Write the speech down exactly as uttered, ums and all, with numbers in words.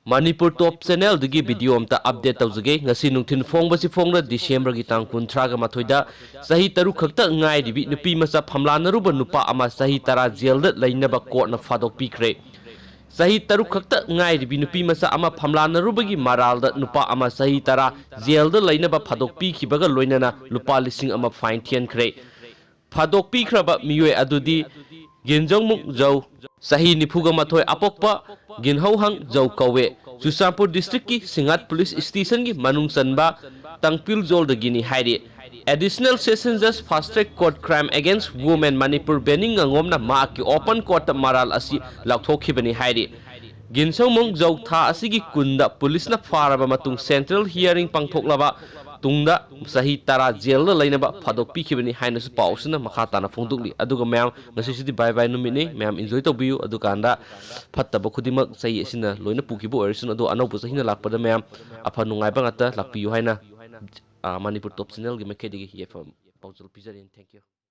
ꯃꯅꯤꯄꯨꯔ ꯇꯣꯞ ꯆꯦꯅꯦꯜꯗꯒꯤ video ꯑꯝꯇ update ꯇꯧꯖꯒꯦ꯫ ꯉꯁꯤ ꯅꯨꯡꯊꯤꯜ ꯐꯣꯡꯕꯁꯤ ꯐꯣꯡꯂ ꯗꯤꯁꯦꯝꯕꯔꯒꯤ ꯇꯥꯡ ꯀꯨꯟꯊ꯭ꯔꯥꯒ ꯃꯥꯊꯣꯏꯗ ꯆꯍꯤ ꯇꯔꯨꯛ ꯈꯛꯇ ꯉꯥꯏꯔꯤꯕꯤ ꯅꯨꯄꯤ ꯃꯆꯥ ꯐꯝꯂꯥꯟꯅꯔꯨꯕ ꯅꯨꯄꯥ ꯑꯃ ꯆꯍꯤ ꯇꯔꯥ ꯖꯦꯜꯗ ꯂꯩꯅꯕ ꯀꯣꯔꯠꯅ ꯐꯥꯗꯣꯛꯄꯤꯈ꯭ꯔꯦ꯫ ꯆꯍꯤ ꯇꯔꯨꯛ ꯈꯛꯇ ꯉꯥꯏꯔꯤꯕꯤ ꯅꯨꯄꯤ ꯃꯆꯥ ꯑꯃ ꯐꯝꯂꯥꯟꯅꯔꯨꯕꯒꯤ ꯃꯔꯥꯜꯗ ꯅꯨꯄꯥ ꯑꯃ ꯆꯍꯤ ꯇꯔꯥ ꯖꯦꯜꯗ ꯂꯩꯅꯕ ꯐꯥꯗꯣꯛꯄꯤꯈꯤꯕꯒ ꯂꯣꯏꯅꯅ ꯂꯨꯄꯥ ꯂꯤꯁꯤꯡ ꯑꯃ ꯐꯥꯏꯟ ꯊꯤꯍꯟꯈ꯭ꯔꯦ꯫ ꯐꯥꯗꯣꯛꯄꯤꯈ꯭ꯔꯕ ꯃꯤꯑꯣꯏ ꯑꯗꯨꯗꯤ ꯒꯤꯟꯖꯧꯃꯨꯛ ꯖꯧ, ꯆꯍꯤ ꯅꯤꯐꯨꯒ ꯃꯥꯊꯣꯏ, ꯑꯄꯣꯛꯄ ꯒꯤꯟꯍꯧꯍꯪ ꯖꯧ ꯀꯧꯋꯦ꯫ ꯆꯨꯔꯆꯥꯟꯄꯨꯔ ꯗꯤꯁꯇ꯭ꯔꯤꯛꯀꯤ ꯁꯤꯡꯍꯥꯠ ꯄꯨꯂꯤꯁ ꯁ꯭ꯇꯦꯁꯟꯒꯤ ꯃꯅꯨꯡ ꯆꯟꯕ ꯇꯥꯡꯄꯤꯜ ꯖꯣꯜꯗꯒꯤꯅꯤ ꯍꯥꯏꯔꯤ꯫ Additional Session Judge Fast Track Court Crime Against Women Manipur ꯕꯦꯅꯤ ꯉꯥꯉꯣꯝꯅ ꯃꯍꯥꯛꯀꯤ ꯑꯣꯄꯟ ꯀꯣꯔꯠꯇ ꯃꯔꯥꯜ ꯑꯁꯤ ꯂꯥꯎꯊꯣꯛꯈꯤꯕꯅꯤ ꯍꯥꯏꯔꯤ꯫ ꯒꯤꯟꯁꯧꯃꯨꯡ ꯖꯧ ꯊꯥ ꯑꯁꯤꯒꯤ ꯀꯨꯟꯗ ꯄꯨꯂꯤꯁꯅ ꯐꯥꯔꯕ ꯃꯇꯨꯡ ꯁꯦꯟꯇ꯭ꯔꯦꯜ ꯍꯤꯌꯥꯔꯤꯡ ꯄꯥꯡꯊꯣꯛꯂꯕ ꯇꯨꯡꯗ ꯆꯍꯤ ꯇꯔꯥ ꯖꯦꯜꯗ ꯂꯩꯅꯕ ꯐꯥꯗꯣꯛꯄꯤꯈꯤꯕꯅꯤ ꯍꯥꯏꯅꯁꯨ ꯄꯥꯎꯁꯤꯅ ꯃꯈꯥ ꯇꯥꯅ ꯐꯣꯡꯗꯣꯛꯂꯤ꯫ ꯑꯗꯨꯒ ꯃꯌꯥꯝ, ꯉꯁꯤꯁꯤꯗꯤ ꯕꯥꯏ ꯕꯥꯏ ꯅꯨꯃꯤꯠꯅꯤ, ꯃꯌꯥꯝ ꯏꯟꯖꯣꯏ ꯇꯧꯕꯤꯌꯨ꯫ ꯑꯗꯨꯀꯥꯟꯗ ꯐꯠꯇꯕ ꯈꯨꯗꯤꯡꯃꯛ ꯆꯍꯤ ꯑꯁꯤꯅ ꯂꯣꯏꯅ ꯄꯨꯈꯤꯕ ꯑꯣꯏꯔꯁꯅꯨ, ꯑꯗꯣ ꯑꯅꯧꯕ ꯆꯍꯤꯅ ꯂꯥꯛꯄꯗ ꯃꯌꯥꯝ ꯑꯐ ꯅꯨꯡꯉꯥꯏꯕ ꯉꯥꯛꯇ ꯂꯥꯛꯄꯤꯌꯨ ꯍꯥꯏꯅ, ꯑ, ꯃꯅꯤꯄꯨꯔ ꯇꯣꯞ ꯆꯦꯅꯦꯜꯒꯤ ꯃꯥꯏꯀꯩꯗꯒꯤ ꯌꯥꯏꯐꯕ ꯄꯥꯎꯖꯦꯜ ꯄꯤꯖꯔꯤꯅꯤ꯫ Thank you꯫